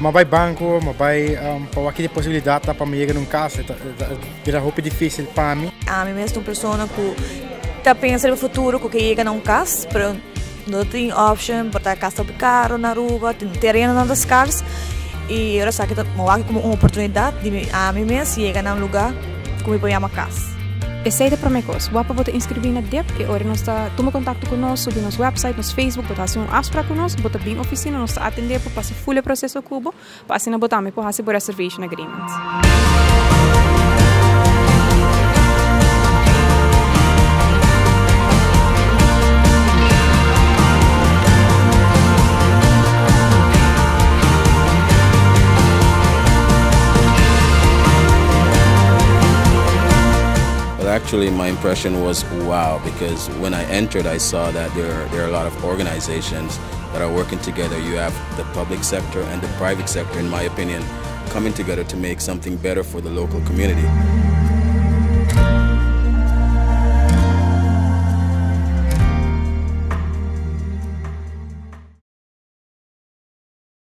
M'a bai banco, m'a bai pa wak ki posibilidad ta pa mi yega na un cas, e ta bira hopi dificil pa mi. Ami mes ta un persona cu ta pensa riba futuro cu ke yega na un cas, pero no tin option, por ta cas ta hopi caro na Aruba, tin terenonan ta scars y ora esaki ta mi wak como un oportunidad di mi ami mes yega na un lugar cu mi por yama cas. Esei ta prome kos. Wak pa bo ta inskribí na dip i ora nos ta tuma kontakto ku nos, subi nos website, nos Facebook, bo ta hasi un afsprak ku nos, bo ta bin ofisina, nos ta atendé bo, pasa ful e proseso ku bo, pa asina bo tambe por hasi bo reservation agreement. Well, actually, my impression was wow, because when I entered, I saw that there are, there are a lot of organizations that are working together. You have the public sector and the private sector, in my opinion, coming together to make something better for the local community.